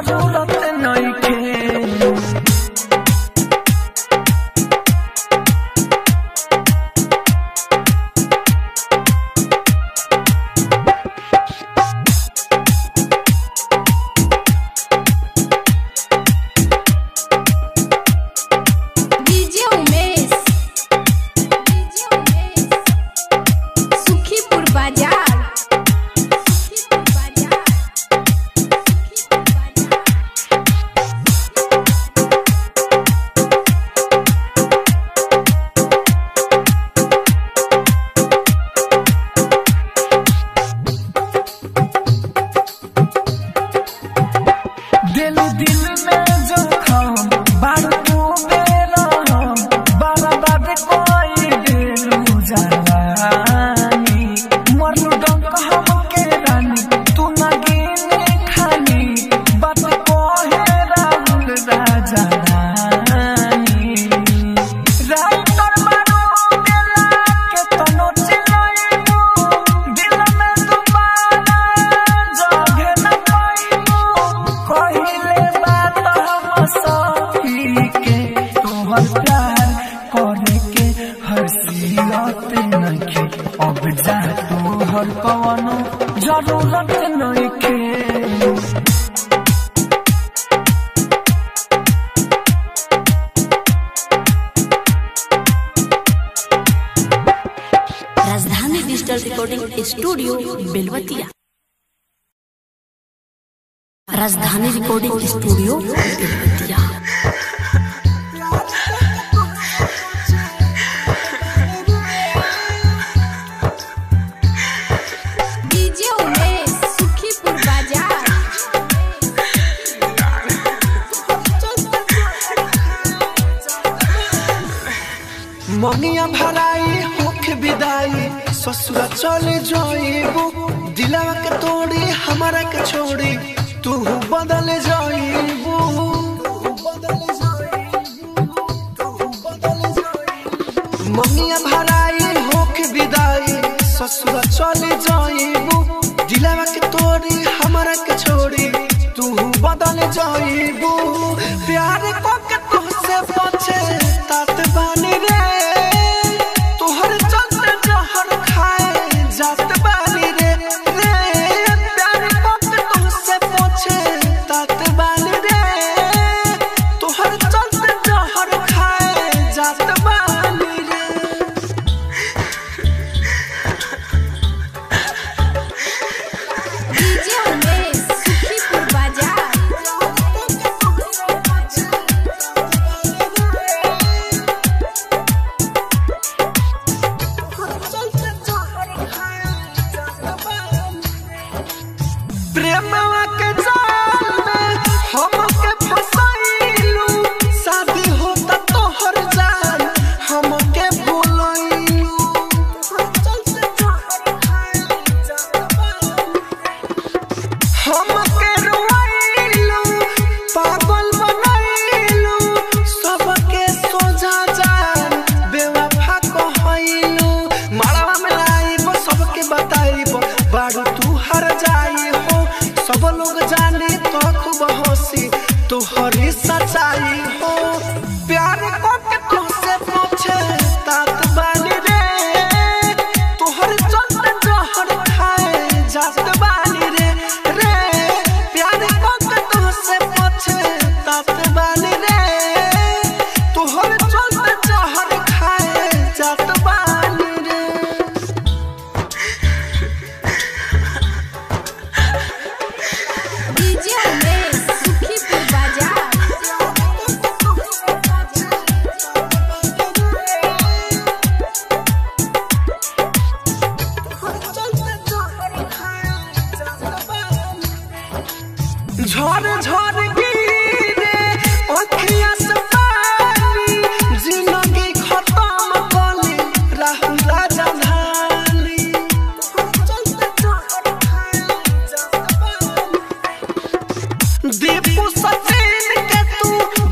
जरूरत नइखे। दिल दिल में जखम बार तू बेरहम बर्बाद कोई दिलू जवानी मरलू डंक हमके रानी तू ना गिने खानी बात कहे राहुल राजा रानी राइटर मारो बेला के तनो चिल्लाइबू दिल में दोबारा जगह न पाइबू कहिले बात हम सही के तोहर प्यार करे के हसीयत नइखे अब जा तोहर कवनो जरूरत नइखे। Rajdhani digital recording studio Belwatiya. Rajdhani recording studio Belwatiya. DJ Umesh Sukhipur बाजार। मंगिया भराई होख विदाई ससुरा चले जाइबू दिलवा के तोड़ी हमारा के छोड़ी तू बदल जाइबू। मंगिया भराई होख विदाई ससुरा चले जाइबू दिलवा के तोड़ी हमारा के छोड़ी तू बदल जाइबू। प्यार को के तुहसे बचे तात बानी रे तोहर चलते जहर खाए जात बानी रे रे प्यार को के तुहसे बचे तात बानी रे तोहर चलते जहर खाए जात बानी रे। डीजे उमेश सुखीपुर बाजार। प्रेमवा के जाल में हमके फसाइलू शादी होता तोहर जान हमके भूलइलू। हमके रुआइलू पागल बनैलू सबके सोझा जान बेवफा कहइलू मारवा में लाइब सबके बताइब बारू तू हर जाई हो सब लोग जाने तो खूब हंसी तोहरी सच्चाई हो। प्यार को के तुहसे पूछे तात बानी रे तोहर चलते जहर खाए जात बानी रे रे प्यार को के तुहसे पूछे तात बानी रे तोहर चलते जहर खाए जात बानी रे। डीजे उमेश सुखीपुर बाजार। झर झर गिरे अखिया से पानी जिंदगी खत्म कली राहुल राजा धानी। दीपू सचिन के तू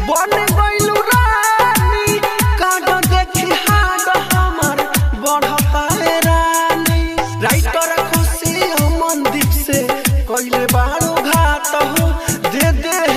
बन गइलू रानी कांड देखी हाड हमर बढ़ता रानी राइटर खुशी अमनदीप से कइले बारू घात हो दे दे।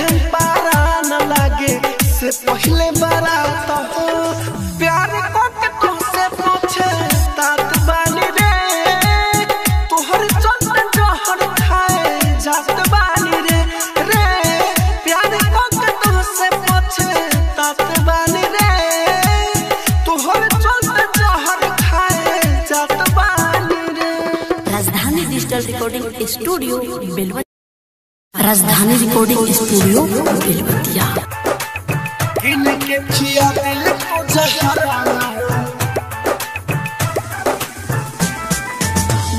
recording studio Belwatiya. Rajdhani recording studio Belwatiya.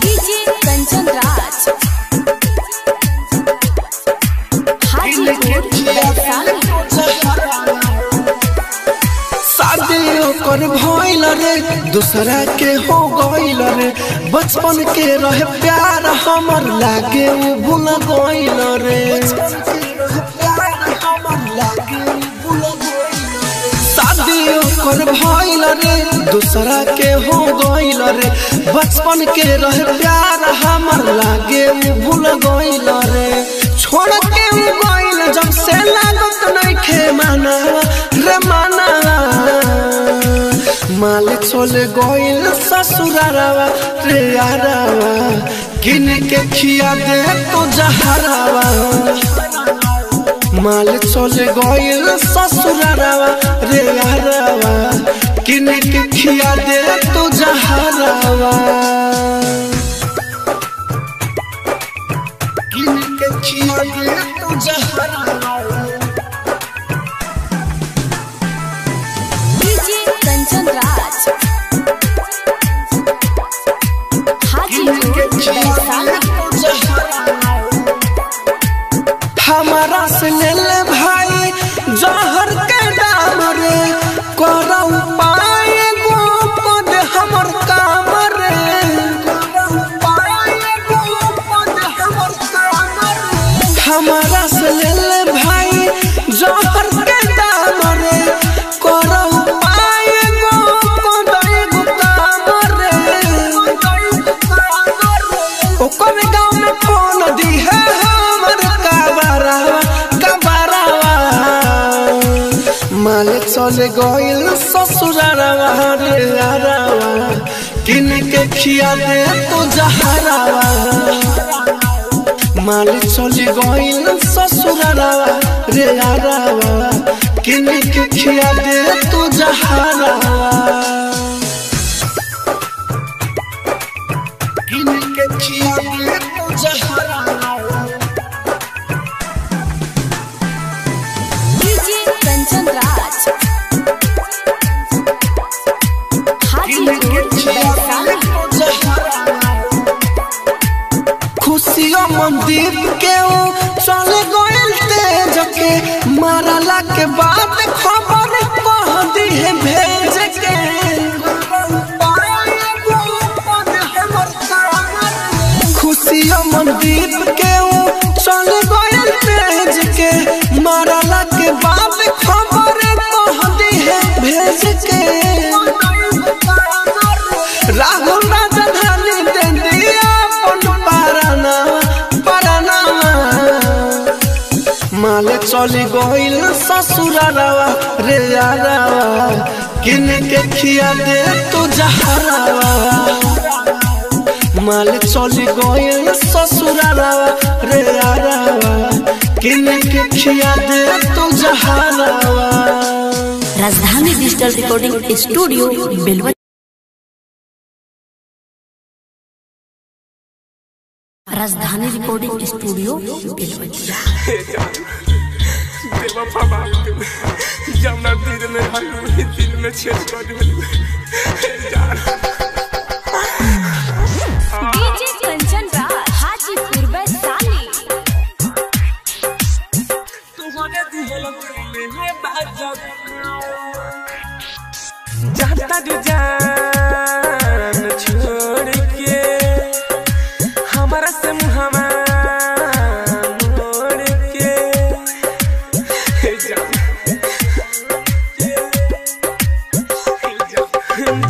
DJ Kanchan Raj, Hajipur Vaishali. शादी ओकर भइल रे दूसरा के हो गइल रे, बचपन के रहे प्यार हमर लागे उ भूल गइल रे। शादी ओकर भइल रे दूसरा के हो गइल रे, बचपन के रहे प्यार हमर लागे उ भूल गइल रे। छोड़ के उ गइल जब से लागत नइखे माना रे माना, माल चले गइल ससुरावा रे यारावा, किन के खिया दे तो जहरावा। माल चले गइल ससुरावा रे यारावा, किन के खिया दे तो जहरावा। किन के खिया दे तो जहरावा। डीजे कंचन राज, हाजीपुर वैशाली। हमारा से ले ले भाई जहर के दाम रे, करौ पाए गोपद हमर काम रे। हमारा से ले ले भाई जहर के दाम रे, करौ पाए गोपद एगो काम रे। ओकर गाँव में फोन दी है हमर कबरावा कबरावा, माल चले गइल ससुरावा रे यारावा, किन के खिया दे तो जहरावा। माल चले गइल ससुरावा रे यारावा, किन के खिया दे तो जहरावा। किन के खिया दे तो जहरावा। डीजे कंचन राज, हाजीपुर वैशाली। खुशियों मनदीप के उ चले गइल तेज के, मारला के बाद खबर कह दी है भेज के। खुशियों मनदीप के उ चले गइल तेज के, मारला के बाद खबर कह दी है भेज के। राहुल राजधानी दे दिया अपन पराना पराना, माल चली गइल ससुरावा रे यारावा, किन के खिया दे तो जहरावा। माल चली गइल ससुरावा रे यारावा, किन के खिया दे तो जहरावा। Rajdhani digital recording studio Belwatiya. Rajdhani recording studio Belwatiya. बेवफा बाप तुम जमुना दिल में हलू दिल में छेद कर दिलू जान। डीजे कंचन राज, हाजीपुर वैशाली। तुम्हारे दिल में बाजा जाता जो जान छोड़ के हमारा से मुहावा मोड़ के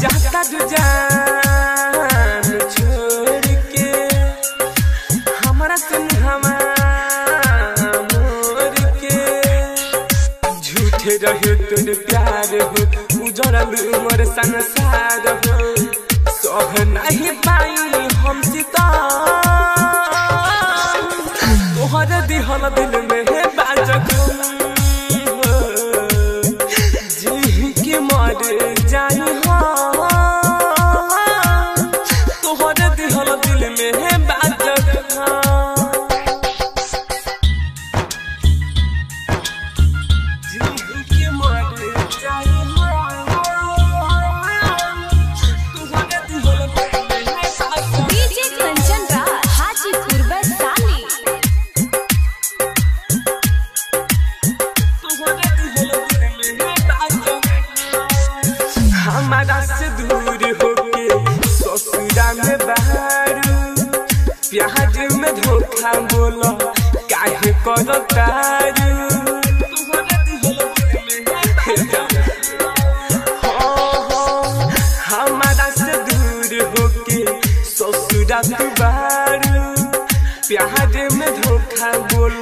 जाता जो जान छोड़ के हमारा से मुहावा मोड़ के, झूठे रहे तुर प्यार हो उजड़ल मोर संसार हो, सह नहीं पाई हम सीता तोहर दिहल दिल में है बाजक जी के मर जाई हो, तोहर दिहल दिल में है बाजक। धोखा बोल काहे करतारू हमारा से दूर होके ससुरा तू बारू प्यार में धोखा बोल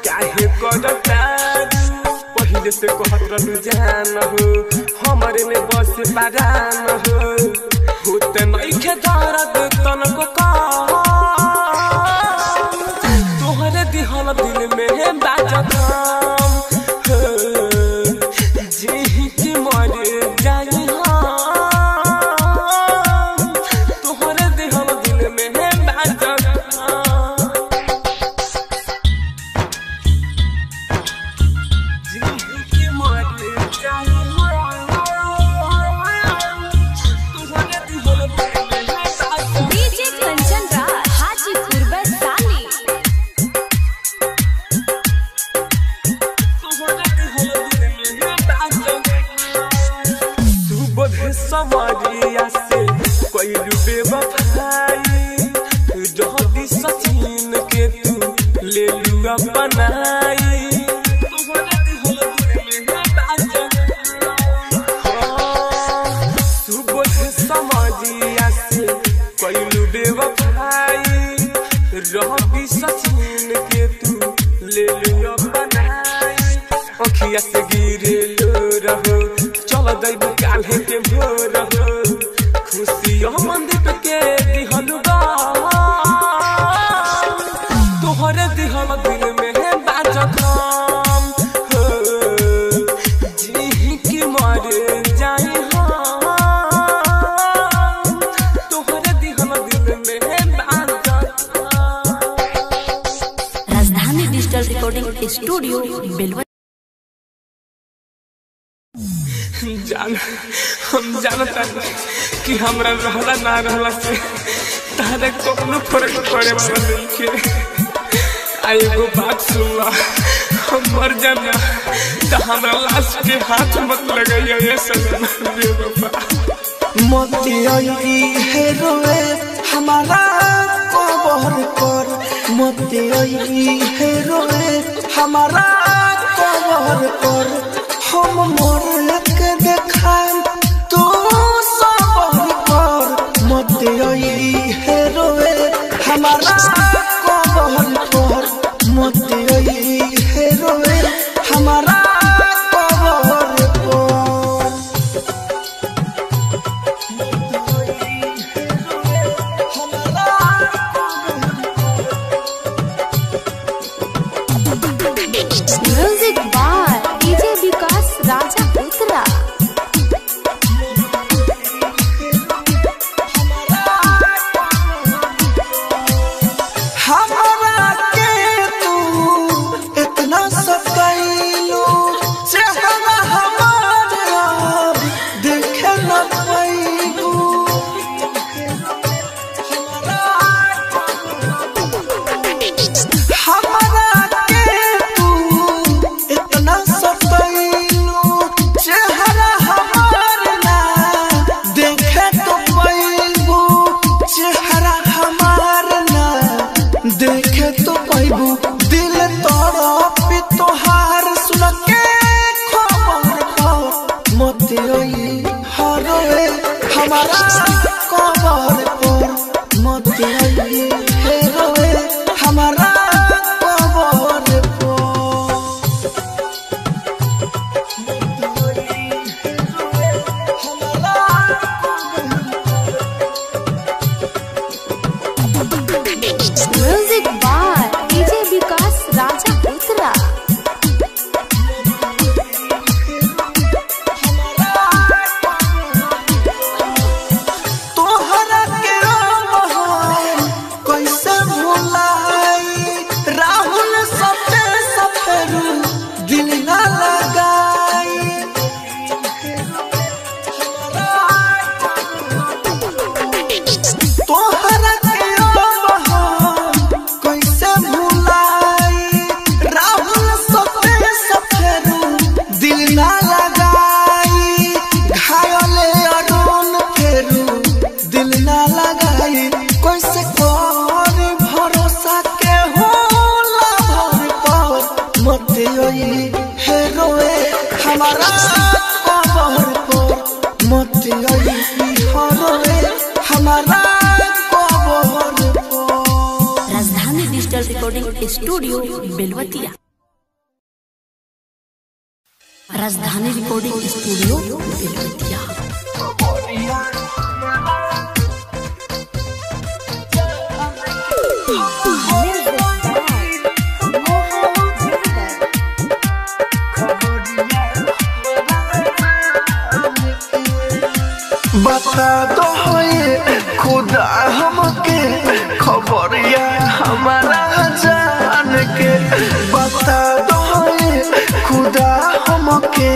काहे करतारू पहिले से कहत रहलू जान हो हमरे में बस परान हो होत नइखे दर्द तनको कम तोहरे दिहल दिल में बाजत हो जी के मर जाई हम तोहरे दिहल दिल में बाजत जी के मर जाई डीजे कंचन राज हाजीपुर वैशाली। सुबोध सवरिया से कोई बेवफाई जहदी सचिन के तू ले लू अपनाई सुबोध समझिया से कोई बेवफाई रवि सचिन के तू ले लू अपनाई अखिया से गिरे लो रहो चल दैबू काल्हे के भोर हो खुशी मंदीप के दिहल तोहरे दिहल दिल में बाजत हम हो जी के मर जाई हम तोहरे दिहल दिल में बाजत हम। Rajdhani digital recording studio Belwa. जान हम जानता कि हमरा रहला ना रहला से तारे कोनो फर्क पड़े वाला नइखे। आ एगो बात सुन ला, हम मर जाना त हमरा लाश के हाथ मत लगइया ये सनम बेवफा। मोती है रोए हमारा कबर पर मोती है रोए हमारा कबर पर हम मर के देखाम तू सबर कर मोती है रोए हमारा कबर पर मोती है रोए हमारा cover per music by DJ Vikas Raja Uttara. हमरा के तू इतना सताइलो चेहरा हमार अब देखे न पैबू हमरा के तू इतना सताइलो चेहरा हमार ना देखे तो पैबू चेहरा हमार ना देखे तो पैबू दिल तड़प तोहार सुन के खबर पर मोती हरोए हमारा कबर पर मोती हेरोए हमारा cover per music by DJ Vikas Raja Uttara. तोहरा के हमारा कबर पर मत आई हमारा कबर पर। Rajdhani digital recording studio Belwatiya. Rajdhani recording studio Belwatiya. बता दो खुदा हमके खबरिया हमारा जान के। बता दो खुदा हमके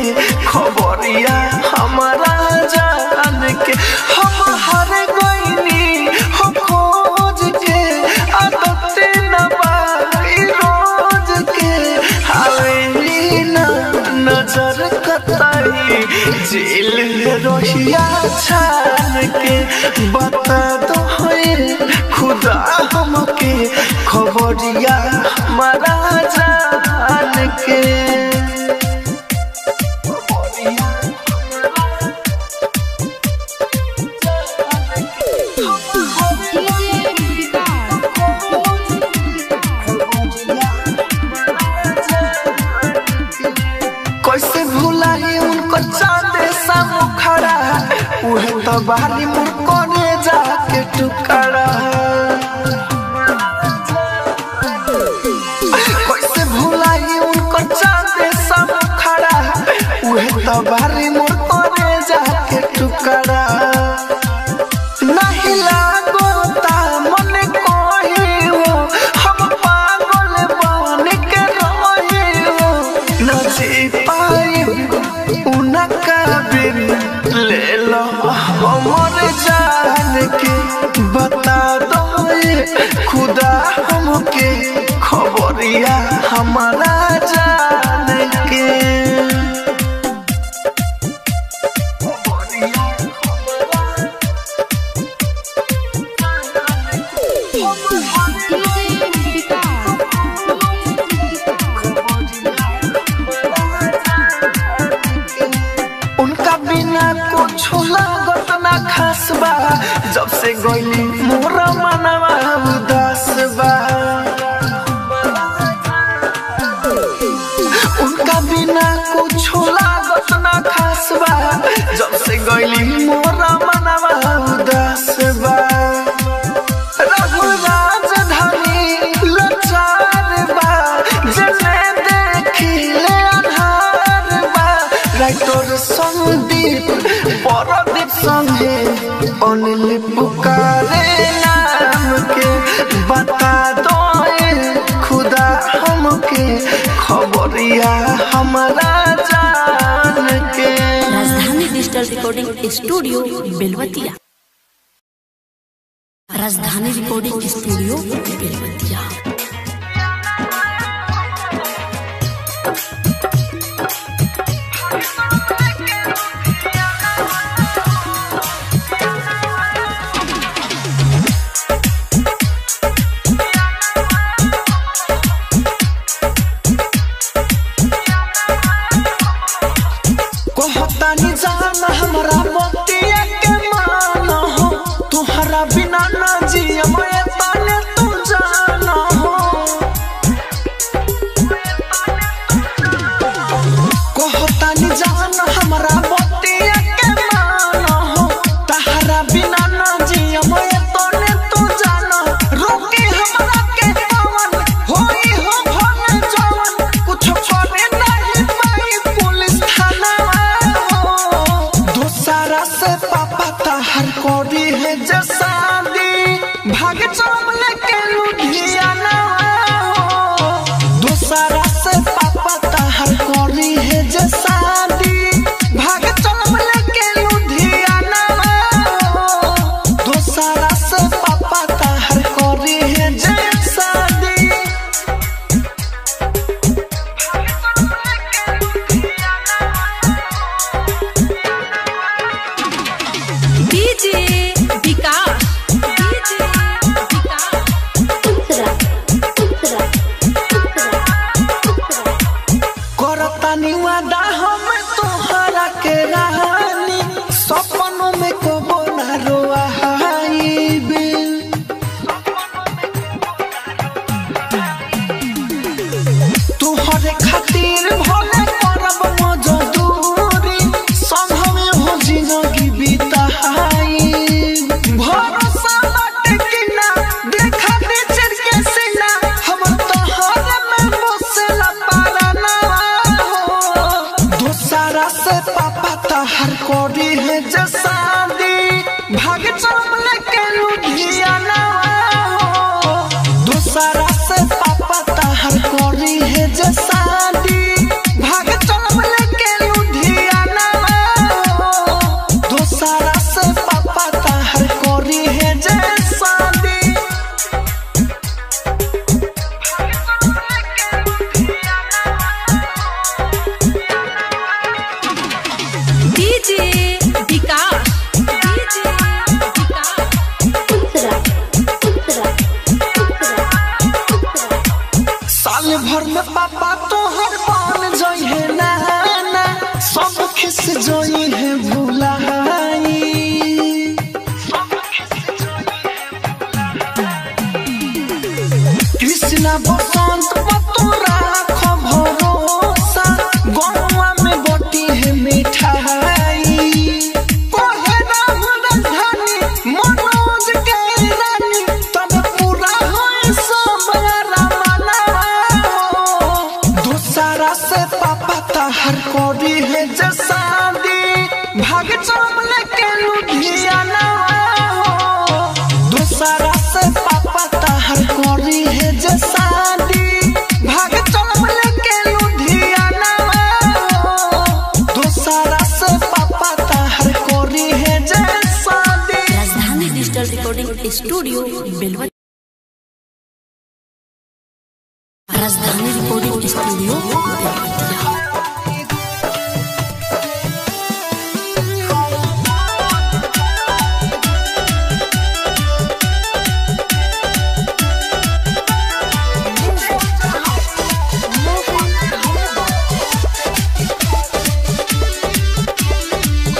खबरिया हमारा जान के। हम हर गईनी हो खोज के आदत न बाई रोज के। आवेली ना नजर कतई जेल रोहिया छान के। बता दो खुदा हमके खबरिया हमारा जान के। कैसे भुलाई उनको चांद सा मुखड़ा, उहे तो बारी मुकोने जाके टुकड़ा। कैसे भुलाई उनको चांद सा मुखड़ा, उहे तो बारी मुकोने जाके टुकड़ा। नहीं लागोता मन कोई हो, हम पागल बन के रहे हो। न जी पाए उनका बिन ले लो हमर जान के। बता दो खुदा हमके खबरिया हमारा जान के। उनका बिना कुछ लागत ना खास बा, जब से गईली मोरा मनवा उदास बा। उनका बिना कुछ लागत ना खास बा, जब से गईली मोरा मनवा उदास बा। रघु राजधानी लाचार बा, जने देखिले अन्हार बा। राइटर संदीप परदीप संगे अनिल पुकारे नाम के। बता दो खुदा हमके खबरिया हमारा जान के। Rajdhani digital recording studio Belwatiya. Rajdhani recording studio Belwatiya. कहतानी जान हमरा बतिया के मान हो, तुहरा बिना ना जियम ताने तू जान हो। कहतानी जान हमरा बतिया के मान हो, तहरा बिना ना जियम ताने तू जान। रोके हमरा के पवन होई हो भन जवन, कुछ करे नहीं पाई पुलिस थाना। दूसरा से पापा तहर कोरी है जसादी, भाग चम लेके लुधियाना हो। दूसरा से पापा तहर कोरी है जसादी, भाग चम लेके लुधियाना हो। दूसरा से पापा तहर कोरी है जसादी। डीजे विकास करी है जे शादी भाग चल लेके लुधियाना हो। दूसरा से पापा ताहर करी है जे शादी भाग चल लेके लुधियाना हो। दूसरा से पापा ताहर करी है जे शादी। डीजे विकास डीजे विकास उत्तरा उत्तरा उत्तरा साल भर में पापा तोहर बन जइहे नाना सब खिस जइहे भुलाई। कृष्णा बसंत पतोरा भरोसा गौवा में बटी है मिठाई। कोहे राहुल राजधानी मनोज के रानी तब पूरा होए सब रामाना हो। दूसरा से पापा ताहर करी है जे शादी भाग चल लेके लुधियाना हो। दूसरा से पापा ताहर करी है जे शादी भाग चल लेके लुधियाना हो। दूसरा से पापा ताहर करी है जे शादी। Rajdhani digital recording studio Belwatiya. Rajdhani recording studio Belwatiya.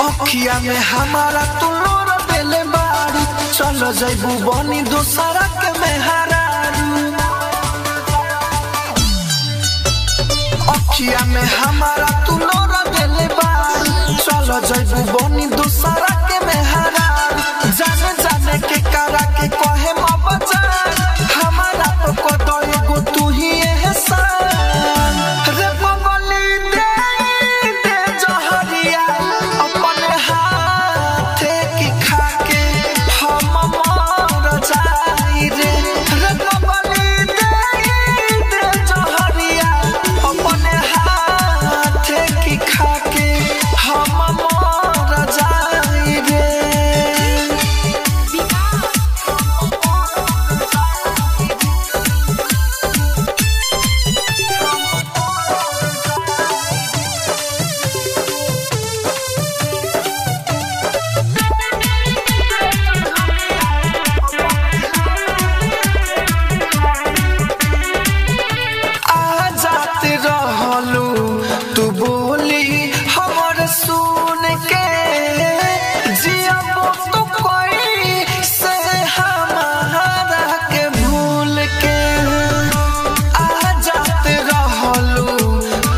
अखिया में हमारा तू लोर देले बारू चलो जइबू बनी दोसरा के मेहरारू। अखिया में हमारा तू लोर देले बारू चलो जइबू बनी दोसरा के मेहरारू। जाने जाने के करा के कहे मबजान हमारा तो को दो एगो तू ही एहसान। रे बगली दे दे जहरिया अपने हाथे की खाके हम मर जाई रे। रे बगली दे दे जहरिया अपने हाथे की खाके हम मर जाई रे। आ जात रहलू तू बोली हमर सुन के जियबो तो कोई से हमारा के भूल के। आ जात रहलू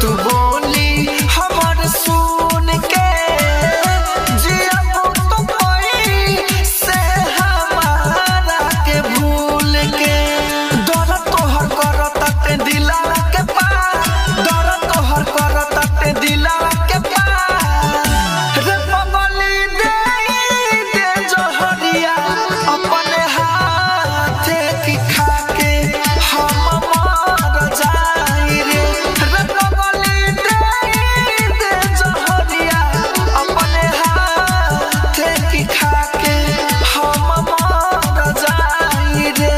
तू बोली हमर सुन के जियबो तो कोई से हमारा के भूल के। डर तोहर करताटे दिला के पार डर तोहर करताटे दिला के पार। रे बगली दे दे जहरिया अपने हाथे की खाके हम मर जाई रे। रे बगली दे दे जहरिया अपने हाथे की खाके हम मर जाई रे।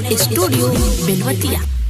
Recording studio Belwatiya.